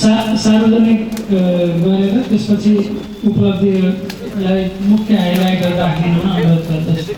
सार्वजनिक गरेर त्यसपछि उपलब्धिलाई मुख्य हाइलाइट राखिदिनु अनुरोध गर्दछु।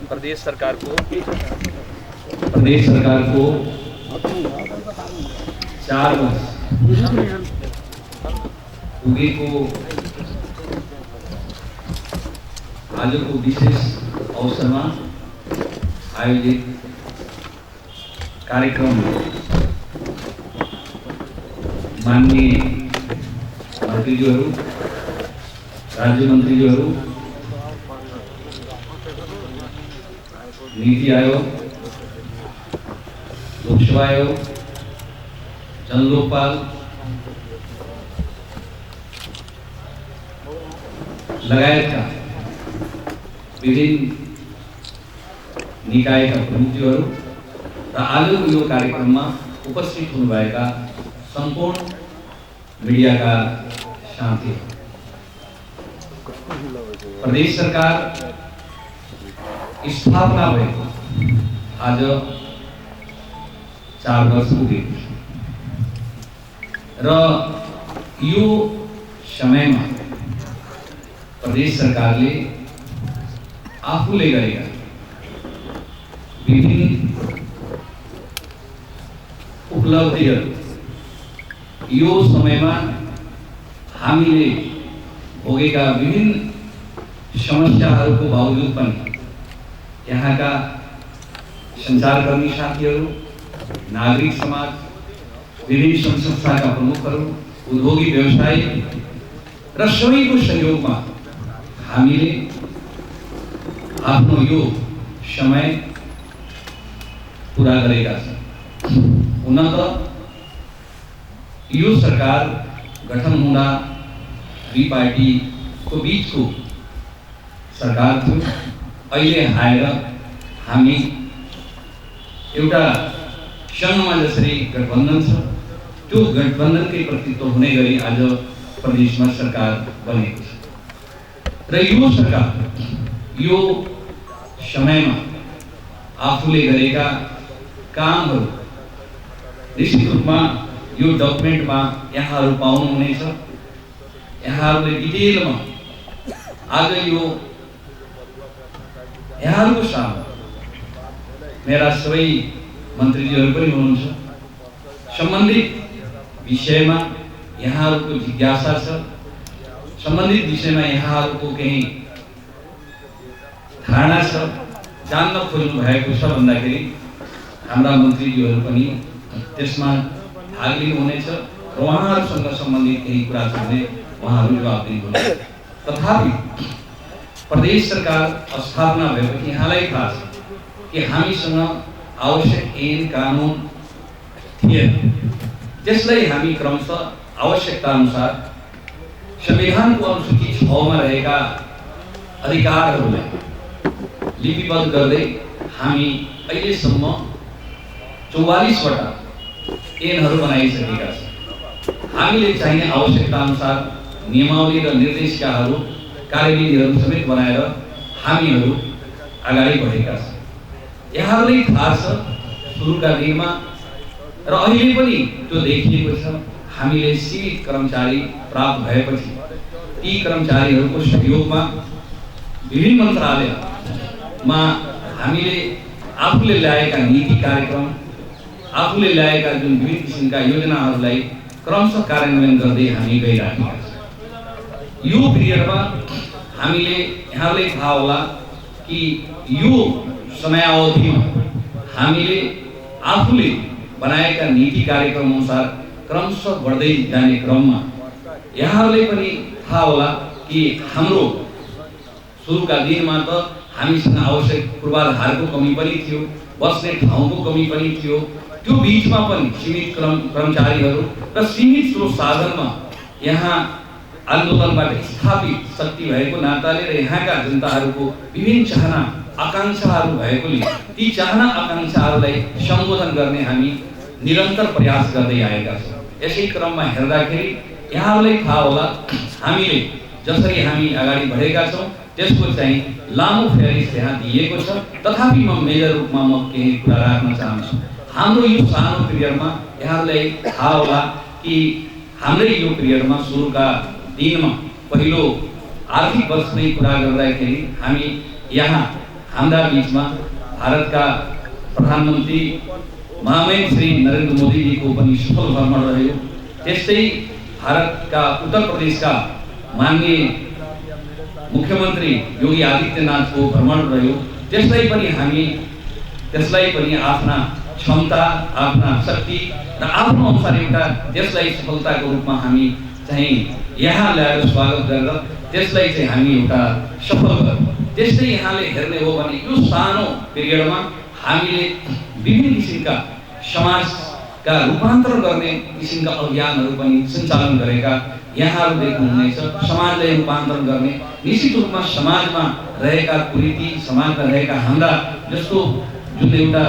प्रदेश सरकार को 4 वर्ष पुगेको आजको विशेष अवसरमा आयोजित कार्यक्रम माननीय मन्त्रीज्यूहरू, राज्य मन्त्रीज्यूहरू, नीति आयोग, लोकसभा आयोग, जनलोकपाल लगायतका विभिन्न निकायका प्रमुखज्यूहरू र आजको यो कार्यक्रममा उपस्थित हुनुभएका सम्पूर्ण मिडियाका साथीहरू, प्रदेश सरकार स्थापना भएको आज 4 वर्ष पुगेको छ र यो समयमा प्रदेश सरकारले आफूले गरेका विभिन्न उपलब्धिहरू यो समयमा हामीले भोगेका विभिन्न समस्याहरूको बावजुद पनि यहाँका सञ्चारकर्मी साथीहरू, नागरिक समाज, विभिन्न सङ्घ संस्थाका प्रमुखहरू, उद्योगी व्यवसायी र सबैको सहयोगमा हामीले आफ्नो यो समय पुरा गरेका छौँ। हुन त यो सरकार गठन हुँदा दुई पार्टीको बीचको सरकार थियो। अहिले आएर हामी एउटा संघमा जसरी गठबन्धन छ त्यो गठबन्धनकै प्रतित्व हुने गरी आज प्रदेशमा सरकार बनेको छ र यो सरकार यो समयमा आफूले गरेका कामहरू निश्चित रूपमा यो डकुमेन्टमा यहाँहरू पाउनुहुनेछ। यहाँहरूले डिटेलमा आज यो यहाँहरूको सामु मेरा सबै मन्त्रीजीहरू पनि हुनुहुन्छ। सम्बन्धित विषयमा यहाँहरूको जिज्ञासा छ, सम्बन्धित विषयमा यहाँहरूको केही धारणा छ, जान्न खोज्नु भएको छ भन्दाखेरि हाम्रा मन्त्रीजीहरू पनि त्यसमा भाग लिनुहुनेछ र उहाँहरूसँग सम्बन्धित केही कुरा छ भने उहाँहरू जवाब दिनुहुनेछ। तथापि प्रदेश सरकार स्थापना भएपछि यहाँलाई थाहा छ कि हामीसँग आवश्यक ऐन कानुन थिएन। त्यसलाई हामी क्रमशः आवश्यकता अनुसार संविधानको अनुसूची 6 मा रहेका अधिकारहरूलाई लिपिबद्ध गर्दै हामी अहिलेसम्म 44 वटा ऐनहरू बनाइसकेका छौँ। हामीले चाहिने आवश्यकता अनुसार नियमावली र निर्देशिकाहरू, कार्यविधिहरू समेत बनाएर हामीहरू अगाडि बढेका छौँ। यहाँहरूलाई थाहा छ सुरुका दिनमा र अहिले पनि त्यो देखिएको छ, हामीले सीमित कर्मचारी प्राप्त भएपछि ती कर्मचारीहरूको सहयोगमा विभिन्न मन्त्रालयमा हामीले आफूले ल्याएका नीति कार्यक्रम, आफूले ल्याएका जुन विभिन्न किसिमका योजनाहरूलाई क्रमशः कार्यान्वयन गर्दै हामी गइरहेका छौँ। यो पिरियडमा हामीले यहाँलाई थाहा होला कि यो समयावधिमा हामीले आफूले बनाएका नीति कार्यक्रम अनुसार क्रमशः बढ्दै जाने क्रममा यहाँहरूले पनि थाहा होला कि हाम्रो सुरुका दिनमा त हामीसँग आवश्यक पूर्वाधारको कमी पनि थियो, बस्ने ठाउँको कमी पनि थियो। त्यो बीचमा पनि सीमित कर्मचारीहरू र सीमित स्रोत साधनमा यहाँ आन्दोलनबाट स्थापित शक्ति भएको नाताले र यहाँका जनताहरूको विभिन्न चाहना आकांक्षाहरू भएकोले ती चाहना आकांक्षाहरूलाई सम्बोधन गर्ने हामी निरन्तर प्रयास गर्दै आएका छौँ। यसै क्रममा हेर्दाखेरि यहाँहरूलाई थाहा होला हामीले जसरी हामी अगाडि बढेका छौँ त्यसको चाहिँ लामो फेरिस यहाँ दिएको छ। तथापि म मेजर रूपमा म केही कुरा राख्न चाहन्छु। हाम्रो यो सानो पिरियडमा यहाँहरूलाई थाहा होला कि हाम्रै यो पिरियडमा सुरुका दिनमा पहिलो आर्थिक वर्षमै कुरा गर्दाखेरि हामी यहाँ हाम्रा बीचमा भारतका प्रधानमन्त्री महामहिम श्री नरेन्द्र मोदीजीको पनि सफल भ्रमण रह्यो। त्यस्तै भारतका उत्तर प्रदेशका माननीय मुख्यमन्त्री योगी आदित्यनाथको भ्रमण रह्यो। त्यसलाई पनि आफ्ना क्षमता, आफ्ना शक्ति र आफ्नो अनुसार एउटा त्यसलाई सफलताको रूपमा हामी चाहिँ यहाँ ल्याएर स्वागत गरेर त्यसलाई चाहिँ हामी एउटा सफल गर्यौँ। त्यस्तै यहाँले हेर्ने हो भने यो सानो पिरियडमा हामीले विभिन्न किसिमका समाजका रूपान्तरण गर्ने किसिमका अभियानहरू पनि सञ्चालन गरेका यहाँहरू देख्नुहुनेछ। समाजलाई रूपान्तरण गर्ने निश्चित रूपमा समाजमा रहेका कुरीति, समाजमा रहेका हाम्रा जस्तो जुन एउटा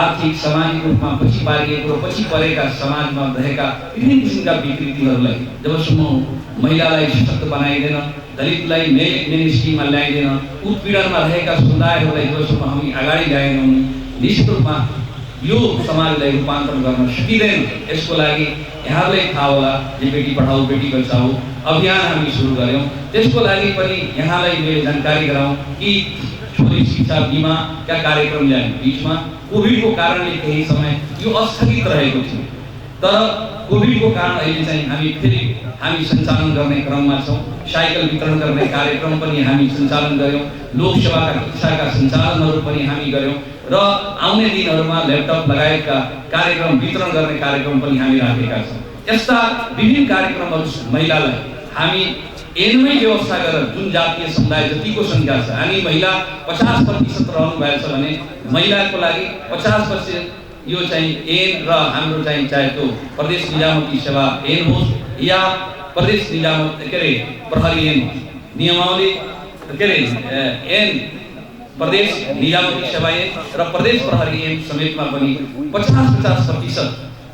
आर्थिक सामाजिक रूपमा पछि पारिएको र पछि परेका समाजमा रहेका विभिन्न किसिमका विकृतिहरूलाई जबसम्म महिलालाई सशक्त बनाइदिन, दलितलाई मेन स्ट्रिममा ल्याइदिन, उत्पीडनमा रहेका समुदायहरूलाई जबसम्म हामी अगाडि ल्याएनौँ निश्चित रूपमा यो समाजलाई रूपान्तरण गर्न सकिँदैन। यसको लागि यहाँहरूलाई थाहा होला जे बेटी पढाऊ बेटी बचाऊ अभियान हामी सुरु गऱ्यौँ। त्यसको लागि पनि यहाँलाई मैले जानकारी गराउँ कि छोरी शिक्षा बीमाका कार्यक्रम ल्यायौँ। बीचमा कोभिडको कारणले केही समय यो अस्थगित रहेको थियो, तर कोभिडको कारण अहिले चाहिँ हामी सञ्चालन गर्ने क्रममा छौँ। साइकल वितरण गर्ने कार्यक्रम पनि हामी सञ्चालन गऱ्यौँ। लोकसेवाका कक्षाका सञ्चालनहरू पनि हामी गऱ्यौँ र आउने दिनहरूमा ल्यापटप लगायतका कार्यक्रम वितरण गर्ने कार्यक्रम पनि हामी राखेका छौँ। यस्ता विभिन्न कार्यक्रमहरू महिलालाई हामी एनमै व्यवस्था गरेर जुन जातीय समुदाय जतिको सङ्ख्या छ, हामी महिला 50% रहनु भएको छ भने महिलाको लागि 50% यो चाहिँ एन र हाम्रो चाहिँ चाहे त्यो प्रदेश निजामती सेवा एन होस् या प्रदेश प्रहरी एन नियमावली एन प्रदेश निजामती सेवा एन र प्रदेश प्रहरी एन समेतमा पनि 50%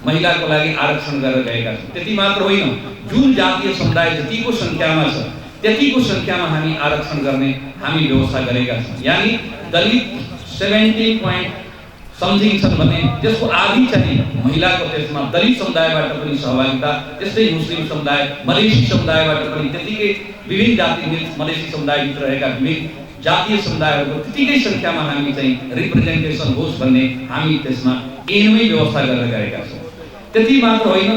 महिलाको लागि आरक्षण गरेर गएका छौँ। त्यति मात्र होइन, जुन जातीय समुदाय जतिको सङ्ख्यामा छ त्यतिको सङ्ख्यामा हामी आरक्षण गर्ने हामी व्यवस्था गरेका छौँ। यानि दलित 17 छन् भने त्यसको आधी चाहिँ महिलाको त्यसमा दलित समुदायबाट पनि सहभागिता, त्यस्तै मुस्लिम समुदाय, मधेसी समुदायबाट पनि त्यतिकै विभिन्न जाति मधेसी समुदायभित्र रहेका विभिन्न जातीय समुदायहरूको त्यतिकै सङ्ख्यामा हामी चाहिँ रिप्रेजेन्टेसन होस् भन्ने हामी त्यसमा एनमै व्यवस्था गरेर गएका छौँ। त्यति मात्र होइन,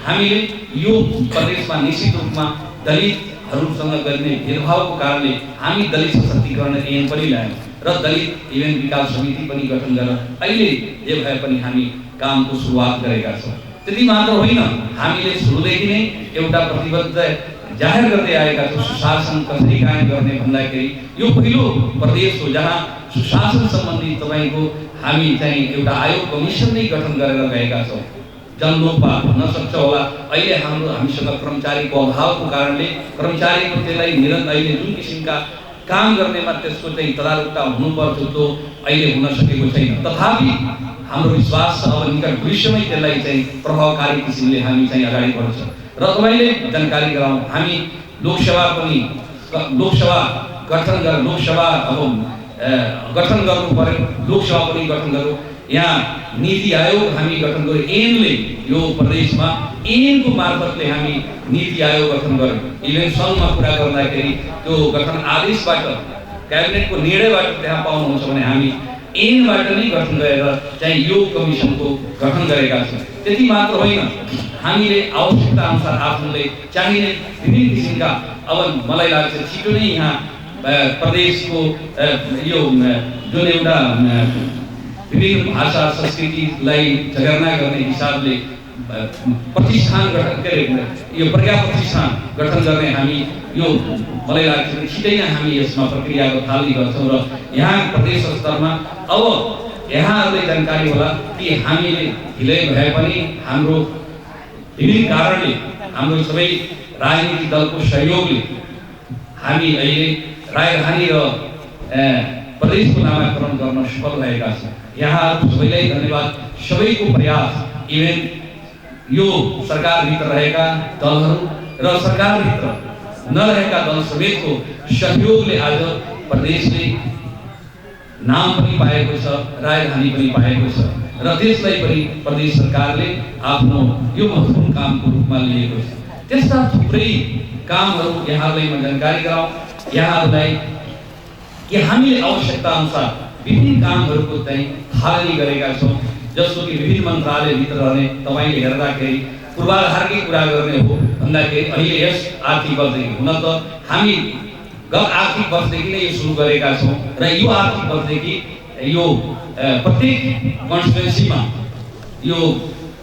हामीले यो प्रदेशमा निश्चित रूपमा दलितहरूसँग गर्ने भेदभावको कारणले हामी दलित सशक्तिकरण ऐन पनि ल्यायौँ र दलित इभेन्ट विकास समिति पनि गठन गरेर अहिले जे भए पनि हामी कामको सुरुवात गरेका छौँ। त्यति मात्र होइन, हामीले सुरुदेखि नै एउटा प्रतिबद्धता जाहेर गर्दै आएका छौँ। सुशासन कसरी कायम गर्ने भन्दाखेरि यो पहिलो प्रदेश हो जहाँ सुशासन सम्बन्धी तपाईँको हामी चाहिँ एउटा आयोग कमिसन नै गठन गरेर गएका छौँ। जनलोकपा हुन सक्छ होला, अहिले हामीसँग कर्मचारीको अभावको कारणले कर्मचारीको त्यसलाई निरन्तर अहिले जुन किसिमका काम गर्नेमा त्यसको चाहिँ तदारुकता हुनुपर्छ त्यो अहिले हुन सकेको छैन। तथापि हाम्रो विश्वास छ अब निकट भविष्यमै त्यसलाई चाहिँ प्रभावकारी किसिमले हामी चाहिँ अगाडि बढ्छ। र तपाईँले जानकारी गराउँ, हामी लोकसेवा गठन गर्नु पर्यो, लोकसेवा पनि गठन गरौँ। यहाँ नीति आयोग हामी गठन गर्यौँ, ऐनले यो प्रदेशमा ऐनको मार्फतले हामी नीति आयोग गठन गर्यौँ। इभेन सङ्घमा कुरा गर्दाखेरि त्यो गठन आदेशबाट क्याबिनेटको निर्णयबाट त्यहाँ पाउनुहुन्छ भने हामी ऐनबाट नै गठन गरेर चाहिँ यो कमिसनको गठन गरेका छौँ। त्यति मात्र होइन, हामीले आवश्यकता अनुसार आफूले चाहिने विभिन्न किसिमका अब मलाई लाग्छ छिटो नै यहाँ प्रदेशको यो जुन एउटा विभिन्न भाषा संस्कृतिलाई जगेर्ना गर्ने हिसाबले प्रतिष्ठान गठन यो प्रज्ञा प्रतिष्ठान गठन गर्ने हामी यो मलाई लाग्छ छिटै नै हामी यसमा प्रक्रियाको थालनी गर्छौँ र यहाँ प्रदेश स्तरमा अब यहाँहरूलाई जानकारी होला कि हामीले ढिलै भए पनि हाम्रो विभिन्न कारणले हाम्रो सबै राजनीतिक दलको सहयोगले हामी अहिले राजधानी र प्रदेशको नामाकरण गर्न सफल भएका छौँ। यहाँ सबैलाई धन्यवाद। सबैको प्रयास इभेन यो सरकारभित्र रहेका दलहरू र सरकारभित्र नरहेका दल समेतको सहयोगले आज प्रदेशले नाम पनि पाएको छ, राजधानी पनि पाएको छ र त्यसलाई पनि प्रदेश सरकारले आफ्नो यो महत्त्वपूर्ण कामको रूपमा लिएको छ। त्यस्ता थुप्रै कामहरू यहाँहरूलाई म जानकारी गराउँ यहाँहरूलाई कि हामीले आवश्यकता अनुसार विभिन्न कामहरूको चाहिँ थालनी गरेका छौँ। जस्तो कि विभिन्न मन्त्रालयभित्र रहने तपाईँले हेर्दाखेरि पूर्वाधारकै कुरा गर्ने हो भन्दाखेरि अहिले यस आर्थिक वर्षदेखि हुन त हामी गत आर्थिक वर्षदेखि नै यो सुरु गरेका छौँ र यो आर्थिक वर्षदेखि यो प्रत्येक कन्स्टिट्युन्सीमा यो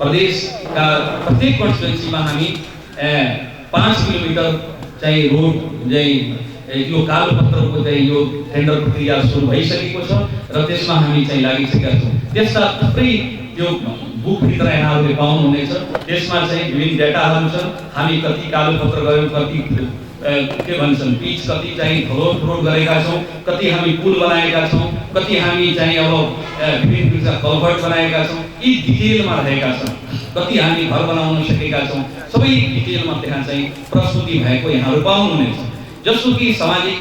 प्रदेशका प्रत्येक कन्स्टिट्युन्सीमा हामी 5 किलोमिटर चाहिँ रोड चाहिँ यो कालोपत्रको चाहिँ यो टेन्डर प्रक्रिया सुरु भइसकेको छ र त्यसमा हामी चाहिँ लागिसकेका छौँ। त्यस्ता थुप्रै त्यो बुकभित्र यहाँहरूले पाउनुहुनेछ। त्यसमा चाहिँ विभिन्न डेटाहरू छन्। हामी कति कालोपत्र गयौँ, कति के भन्छन् पिच कति चाहिँ रोड गरेका छौँ, कति हामी पुल बनाएका छौँ, कति हामी चाहिँ अब विभिन्न किसिमका कल्भर्ट बनाएका छौँ। यी डिटेलमा रहेका छन्। कति हामी घर बनाउन सकेका छौँ, सबै डिटेलमा त्यहाँ चाहिँ प्रस्तुति भएको यहाँहरू पाउनुहुनेछ। जस्तो कि सामाजिक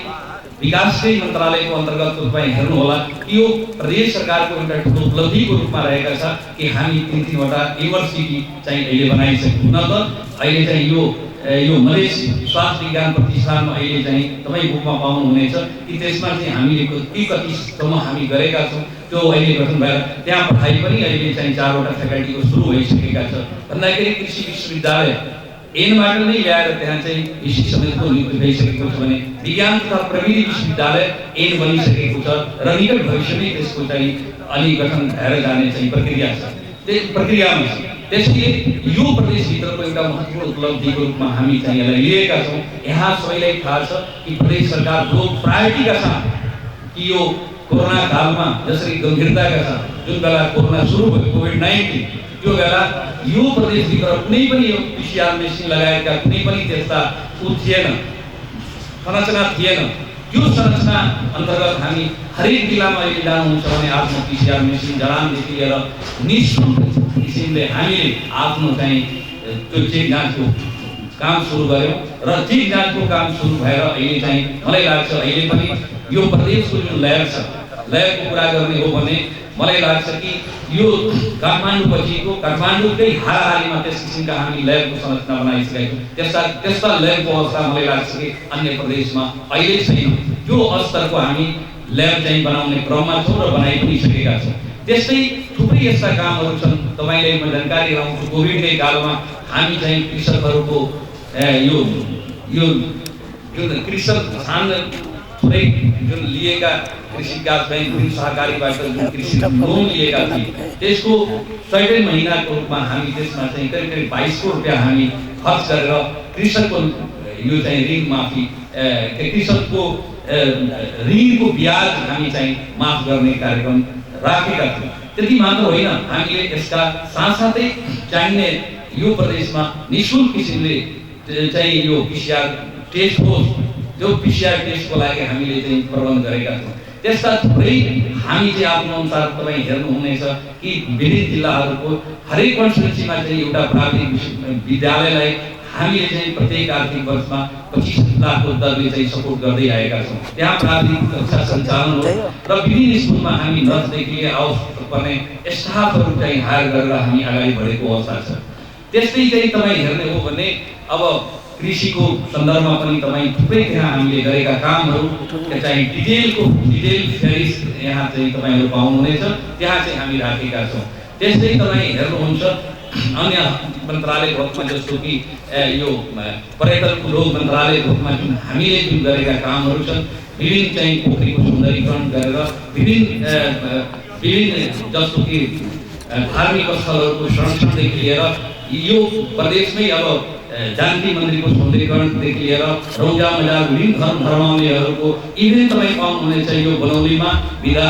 विकासकै मन्त्रालयको अन्तर्गत तपाईँ हेर्नुहोला यो प्रदेश सरकारको एउटा ठुलो उपलब्धिको रूपमा रहेका छ कि हामी 3-3वटा युनिभर्सिटी चाहिँ अहिले बनाइसक्यौँ। न त अहिले चाहिँ यो मधेस स्वास्थ्य विज्ञान प्रतिष्ठानमा अहिले चाहिँ तपाईँ बुकमा पाउनुहुनेछ कि त्यसमा चाहिँ हामीले कतिसम्म हामी गरेका छौँ त्यो अहिले गठन भएर त्यहाँ पढाइ पनि अहिले चाहिँ 4वटा फ्याकल्टीको सुरु भइसकेका छ। भन्दाखेरि कृषि विश्वविद्यालय एनबाट नै ल्याएर त्यहाँ चाहिँ हिस्ट्री समेतको नियुक्ति भइसकेको छ भने विज्ञान तथा प्रविधि विश्वविद्यालय एन बनिसकेको छ र निकट भविष्यमै त्यसको चाहिँ अलि गठन भएर जाने चाहिँ प्रक्रिया छ। त्यस प्रक्रियामा छ। त्यसैले यो प्रदेशभित्रको एउटा महत्त्वपूर्ण उपलब्धिको रूपमा हामी चाहिँ यसलाई लिएका छौँ। यहाँ सबैलाई थाहा छ कि प्रदेश सरकार जो प्रायोरिटीका साथ कि यो कोरोना कालमा जसरी गम्भीरताका साथ जुन बेला कोरोना सुरु भयो कोभिड-19 त्यो बेला यो प्रदेशभित्र कुनै पनि यो पिसिआर मेसिन लगाएका कुनै पनि त्यस्ता थिएन, संरचना थिएन। त्यो संरचना अन्तर्गत हामी हरेक जिल्लामा अहिले जानुहुन्छ भने आफ्नो पिसिआर मेसिन जडानदेखि लिएर निःशुल्क किसिमले हामीले आफ्नो चाहिँ त्यो चेक जाँचको काम सुरु गऱ्यौँ र चेक जाँचको काम सुरु भएर अहिले चाहिँ मलाई लाग्छ अहिले पनि यो प्रदेशको जुन ल्याब छ ल्याबको कुरा गर्ने हो भने मलाई लाग्छ कि यो काठमाडौँपछिको काठमाडौँकै हाराहारीमा त्यस किसिमका हामी ल्याबको संरचना बनाइसकेका छौँ। त्यस्ता ल्याबको अवस्था मलाई लाग्छ कि अन्य प्रदेशमा अहिले छैन। त्यो स्तरको हामी ल्याब चाहिँ बनाउने क्रममा छौँ र बनाइ पनि सकेका छौँ। त्यस्तै थुप्रै यस्ता कामहरू छन्। तपाईँलाई म जानकारी गराउँछु कोभिडकै कालमा हामी चाहिँ कृषकहरूको यो जुन कृषक धान थोरै जुन लिएका कृषि विकास बैंक जुन सहकारीबाट जुन कृषि लोन लिएका थिए त्यसको 6 महिनाको रूपमा हामी त्यसमा चाहिँ करिब 22 करोड रुपैयाँ हामी खर्च गरेर कृषकको यो चाहिँ ऋण माफी कृषकको ऋणको ब्याज हामी चाहिँ माफ गर्ने कार्यक्रम राखेका थियौँ। त्यति मात्र होइन, हामीले यसका साथसाथै चाहिने यो प्रदेशमा निःशुल्क किसिमले चाहिँ यो पिसिआर टेस्ट होस् त्यो पिसिआर टेस्टको लागि हामीले चाहिँ प्रबन्ध गरेका छौँ। त्यस्ता थुप्रै हामी चाहिँ आफ्नो अनुसार तपाईँ हेर्नुहुनेछ कि विभिन्न जिल्लाहरूको हरेक कन्स्टिट्युन्सीमा चाहिँ एउटा प्राथमिक विद्यालयलाई हामीले चाहिँ प्रत्येक आर्थिक वर्षमा 25 लाखको दरले चाहिँ सपोर्ट गर्दै आएका छौँ। त्यहाँ प्राथमिक कक्षा सञ्चालन हो र विभिन्न स्कुलमा हामी नर्सदेखि लिएर आवश्यक पर्ने स्टाफहरू चाहिँ हायर गरेर हामी अगाडि बढेको अवस्था छ। त्यस्तै चाहिँ तपाईँ हेर्ने हो भने अब कृषिको सन्दर्भमा पनि तपाईँ थुप्रै त्यहाँ हामीले गरेका कामहरू चाहिँ डिटेल फेरिस यहाँ चाहिँ तपाईँहरू पाउनुहुनेछ। त्यहाँ चाहिँ हामी राखेका छौँ। त्यस्तै तपाईँ हेर्नुहुन्छ अन्य मन्त्रालयको रूपमा जस्तो कि यो पर्यटनको लोक मन्त्रालयको रूपमा जुन हामीले जुन गरेका कामहरू छन् विभिन्न चाहिँ पोखरीको सौन्दर्यीकरण गरेर विभिन्न जस्तो कि धार्मिक स्थलहरूको संरक्षणदेखि लिएर यो प्रदेशमै अब जानकी मन्दिरको सौन्दर्यकरणदेखि लिएर रौजा मजा विभिन्न धर्मावलम्बीहरूको इभेन्ट तपाईँ पाउनुहुनेछ यो बनौलीमा विधा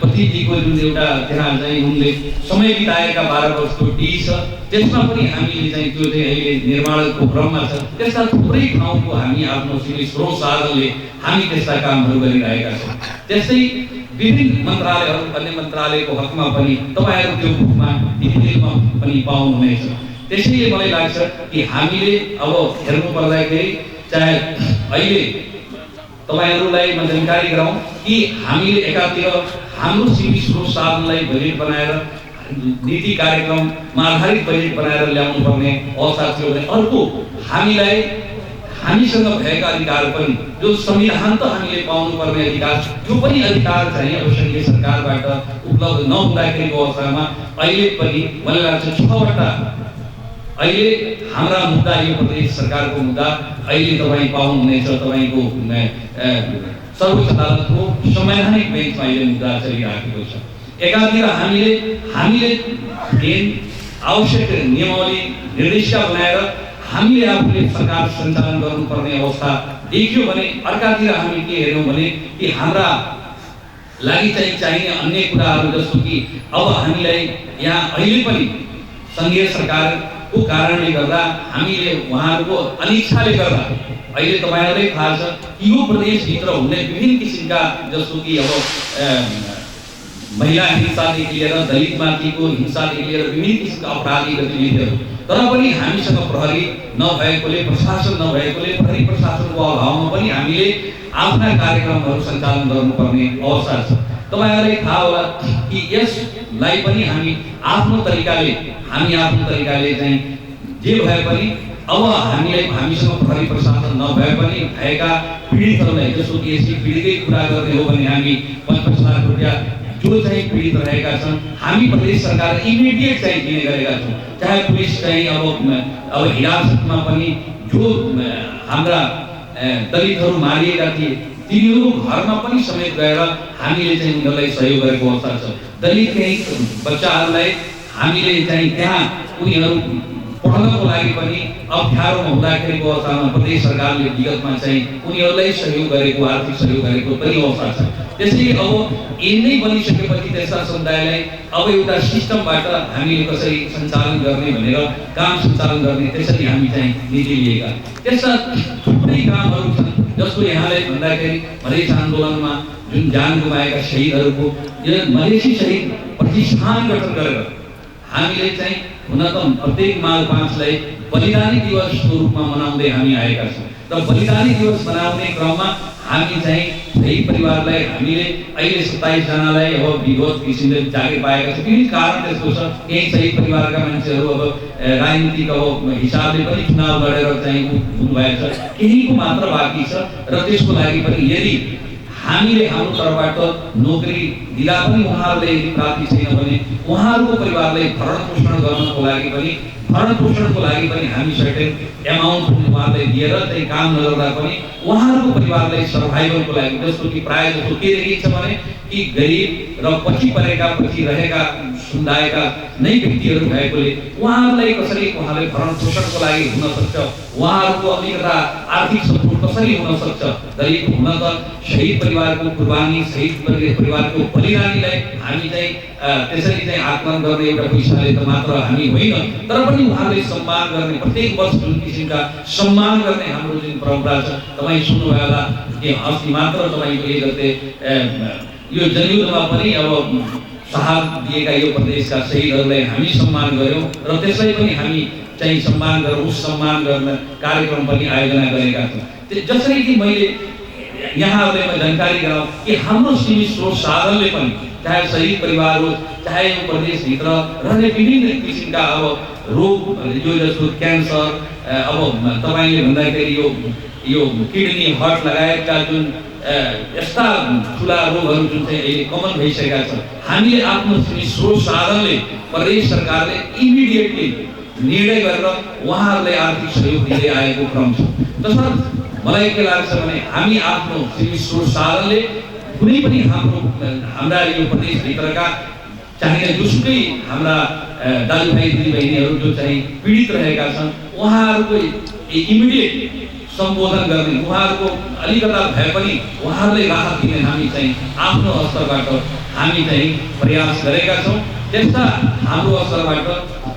पतिजीको जुन एउटा त्यहाँ चाहिँ उनले समय बिताएका 12 वर्षको टी छ त्यसमा पनि हामीले चाहिँ त्यो चाहिँ अहिले निर्माणको क्रममा छ। त्यस्ता थुप्रै ठाउँको हामी आफ्नो सीमित स्रोत साधनले हामी त्यस्ता कामहरू गरिरहेका छौँ। त्यस्तै विभिन्न मन्त्रालयहरू अन्य मन्त्रालयको हकमा पनि तपाईँहरू त्यो बुकमा डिटेलमा पनि पाउनुहुनेछ। त्यसैले मलाई लाग्छ कि हामीले अब हेर्नु पर्दाखेरि चाहे अहिले तपाईहरुलाई म जानकारी गराउँ कि हामीले एकातिर हाम्रो सीमित स्रोत साधनलाई बजेट बनाएर नीति कार्यक्रममा आधारित बजेट बनाएर ल्याउनु पर्ने अवस्था थियो भने अर्को हामीलाई हामीसँग भएका अधिकार पनि जो संविधान त हामीले पाउनु पर्ने अधिकार त्यो पनि अधिकार चाहिँ अब संघीय सरकारबाट उपलब्ध नहुँदाखेरिको अवस्थामा अहिले पनि मलाई लाग्छ 6 वटा अहिले हाम्रा मुद्दा यो प्रदेश सरकारको मुद्दा अहिले तपाईँ पाउनुहुनेछ। तपाईको सर्वोच्च अदालतको संवैधानिक बेन्चमा अहिले मुद्दा चलिरहेको छ। एकातिर हामीले आवश्यक नियमावली निर्देशिका बनाएर हामीले आफूले सरकार सञ्चालन गर्नुपर्ने अवस्था देखियो भने अर्कातिर हामी के हेर्यौं भने कि हाम्रा लागि चाहिँ चाहिने अन्य कुराहरू जस्तो कि अब हामीलाई यहाँ अहिले पनि संघीय सरकारको कारणले गर्दा हामीले उहाँहरूको अनिच्छाले गर्दा अहिले तपाईहरुलाई थाहा छ कि यो प्रदेशभित्र हुने विभिन्न किसिमका जस्तो कि अब महिला हिंसादेखि लिएर दलितमाथिको हिंसादेखि लिएर विभिन्न किसिमका अपराधी गतिविधिहरू तर पनि हामीसँग प्रहरी नभएकोले प्रशासन नभएकोले प्रहरी प्रशासनको अभावमा पनि हामीले आफ्ना कार्यक्रमहरू सञ्चालन गर्नुपर्ने अवस्था छ। तपाईहरुलाई थाहा होला कि यसलाई पनि हामी आफ्नो तरिकाले चाहिँ जे भए पनि अब हामीसँग प्रहरी प्रशासन नभए पनि भएका पीडितहरूलाई जस्तो कि यसरी पीडितकै कुरा गर्ने हो भने हामी 50 लाख रुपैयाँ जो चाहिँ पीडित रहेका छन् हामी प्रदेश सरकार इमिडिएट चाहिँ दिने गरेका छौँ। चाहे पुलिस चाहिँ अब हिरासतमा पनि जो हाम्रा दलितहरू मारिएका थिए तिनीहरूको घरमा पनि समेत गएर हामीले चाहिँ उनीहरूलाई सहयोग गरेको अवस्था छ। दलित बच्चाहरूलाई हामीले चाहिँ त्यहाँ उनीहरू पढ्नको लागि पनि अप्ठ्यारोमा हुँदाखेरिको अवस्थामा प्रदेश सरकारले विगतमा चाहिँ उनीहरूलाई सहयोग गरेको आर्थिक सहयोग गरेको पनि अवस्था छ। त्यसैले अब यिनै बनिसकेपछि त्यस्ता समुदायलाई अब एउटा सिस्टमबाट हामीले कसरी सञ्चालन गर्ने भनेर काम सञ्चालन गर्ने त्यसरी हामी चाहिँ नीति लिएका त्यस्ता थुप्रै कामहरू छन् जसको यहाँलाई भन्दाखेरि मधेस आन्दोलनमा जुन जान गुमाएका शहीदहरूको यो मधेसी शहीद प्रतिष्ठान गठन गरेर हामीले चाहिँ हुन त प्रत्येक माघ 5 लाई बलिदानी दिवसको रूपमा मनाउँदै हामी आएका छौँ र बलिदानी दिवस मनाउने क्रममा हामी चाहिँ शहीद परिवारलाई हामीले अहिले 27 जनालाई अब विगत किसिमले जागिर पाएका छौँ। विभिन्न कारण त्यसको छ। केही शहीद परिवारका मान्छेहरू अब राजनीतिक अब हिसाबले पनि चुनाव लडेर चाहिँ हुनुभएको छ, केहीको मात्र बाँकी छ र त्यसको लागि पनि यदि हामीले हाम्रो तर्फबाट नोकरी दिँदा पनि उहाँहरूले यदि प्राप्ति छैन भने उहाँहरूको परिवारलाई भरण पोषणको लागि पनि हामी सर्टेन एमाउन्ट उहाँहरूलाई दिएर चाहिँ काम नगर्दा पनि उहाँहरूको परिवारलाई सर्भाइभलको लागि जस्तो कि प्राय जस्तो के देखिन्छ भने कि गरिब र पछि रहेका समुदायका नै व्यक्तिहरू भएकोले उहाँहरूलाई कसरी उहाँले भरण पोषणको लागि हुन सक्छ, उहाँहरूको अलिकता आर्थिक सपोर्ट कसरी हुन सक्छ। दलित हुन त शहीद परिवारको कुर्बानी शहीद परिवारको बलिदानीलाई हामी चाहिँ त्यसरी चाहिँ आकलन गर्ने एउटा पैसाले त मात्र हामी होइन तर पनि उहाँले सम्मान गर्ने प्रत्येक वर्ष जुन किसिमका सम्मान गर्ने हाम्रो जुन परम्परा छ। तपाईँ सुन्नुभयो होला कि अस्ति मात्र तपाईँको 1 गते यो जनयुद्धमा पनि अब शहादत दिएका यो प्रदेशका शहीदहरूलाई हामी सम्मान गर्यौं र त्यसलाई पनि हामी चाहिँ सम्मान गर्न कार्यक्रम पनि आयोजना गरेका छौँ। जसरी कि मैले यहाँहरूलाई म जानकारी गराउँ कि हाम्रो सीमित स्रोत साधनले पनि चाहे शहीद परिवार हो चाहे यो प्रदेशभित्र रहने विभिन्न किसिमका अब रोग जो जस्तो क्यान्सर अब तपाईँले भन्दाखेरि यो किडनी हार्ट लगायतका जुन यस्ता ठुला रोगहरू जुन चाहिँ अहिले कमन भइसकेका छन् हामीले आफ्नो स्रोत साधनले प्रदेश सरकारले इमिडिएटली निर्णय गरेर उहाँहरूलाई आर्थिक सहयोग दिँदै आएको क्रम छ। तसर्थ मलाई के लाग्छ भने हामी आफ्नो सीमित स्रोत साधनले कुनै पनि हाम्रा यो प्रदेशभित्रका चाहिने जुसुकै हाम्रा दाजुभाइ दिदीबहिनीहरू जो चाहिँ पीडित रहेका छन् उहाँहरूको इमिडिएट सम्बोधन गर्ने, उहाँहरूको अलिकता भए पनि उहाँहरूलाई राहत दिने हामी चाहिँ आफ्नो स्तरबाट हामी चाहिँ प्रयास गरेका छौँ। त्यस्ता हाम्रो स्तरबाट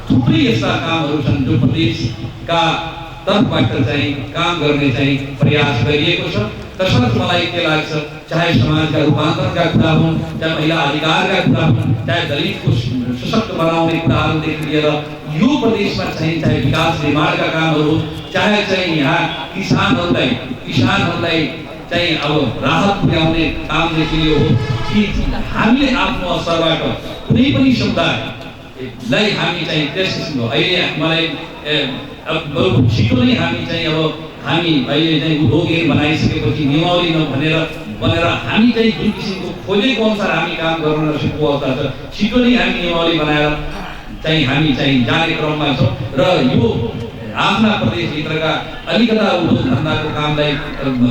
थुप्रै यस्ता कामहरू छन् जो प्रदेशका तर्फबाट चाहिँ काम गर्ने चाहिँ प्रयास गरिएको छ। तसर्थ मलाई के लाग्छ, चाहे समाजका रूपान्तरणका कुरा हुन्, चाहे महिला अधिकारका कुरा हुन्, चाहे दलितको सशक्त बनाउने कुराहरूदेखि लिएर यो प्रदेशमा चाहिँ चाहे विकास निर्माणका कामहरू, चाहे चाहिँ यहाँ किसानहरूलाई चाहिँ अब राहत पुर्याउने कामदेखि लिएर हो कि हामीले आफ्नो स्तरबाट कुनै पनि समुदायलाई हामी चाहिँ त्यस किसिमको अहिले मलाई अब छिटो नै हामी चाहिँ अब हामी अहिले चाहिँ उद्योग बनाइसकेपछि नियमावली भनेर हामी चाहिँ जुन किसिमको खोजेको अनुसार हामी काम गर्न नसकेको अवस्था छ, छिटो नै हामी नियमावली बनाएर चाहिँ हामी चाहिँ जाने क्रममा छौँ र यो आफ्ना प्रदेशभित्रका अलिकता उद्योग धन्दाको कामलाई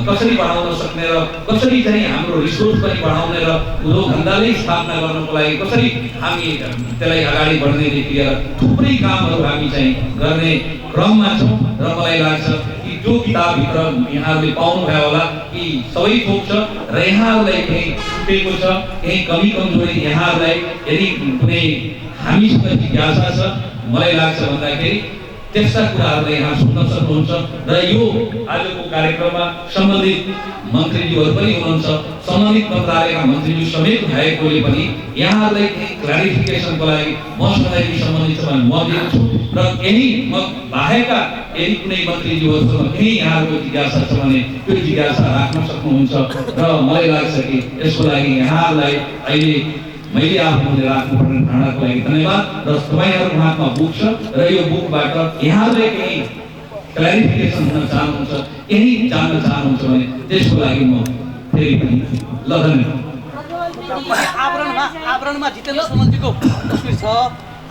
कसरी बढाउन सक्ने र कसरी चाहिँ हाम्रो रिसोर्स पनि बढाउने र उद्योग धन्दालाई स्थापना गर्नको लागि कसरी हामी त्यसलाई अगाडि बढ्नेदेखि लिएर थुप्रै कामहरू हामी चाहिँ गर्ने क्रममा छौँ। र मलाई लाग्छ कि जो किताबभित्र यहाँहरूले पाउनुभयो होला कि सबै थोक छ र यहाँहरूलाई केही छुटेको छ, केही कमी कमजोरी यहाँहरूलाई यदि कुनै हामीसँग जिज्ञासा छ, मलाई लाग्छ भन्दाखेरि त्यस्ता कुराहरूलाई यहाँ सुन्न सक्नुहुन्छ। र यो आजको कार्यक्रममा सम्बन्धित मन्त्रीज्यूहरू पनि हुनुहुन्छ, सम्बन्धित मन्त्रालयका मन्त्रीज्यू समेत भएकोले पनि यहाँहरूलाई केही क्लारिफिकेसनको लागि मसँग यदि सम्बन्धित छ भने म दिएको छु र केही म बाहेकका यदि कुनै मन्त्रीज्यूहरूसँग केही यहाँहरूको जिज्ञासा छ भने त्यो जिज्ञासा राख्न सक्नुहुन्छ। र मलाई लाग्छ कि यसको लागि यहाँहरूलाई अहिले मैले आफूले राख्नुपर्ने धारणाको लागि धन्यवाद। र तपाईँहरूको हातमा बुक छ र यो बुकबाट यहाँहरूले केही क्ल्यारिफिकेसन हुन चाहनुहुन्छ, केही जान्न चाहनुहुन्छ भने त्यसको लागि म फेरि पनि ल धन्यवाद। आवरणमा जितेन्द्र सोमलजीको तस्बिर छ।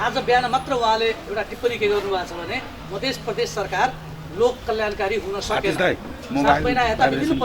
आज बिहान मात्र उहाँले एउटा टिप्पणी के गर्नुभएको छ भने मध्य प्रदेश सरकार लोक कल्याणकारी हुन सकेन। 7 महिना यता विभिन्न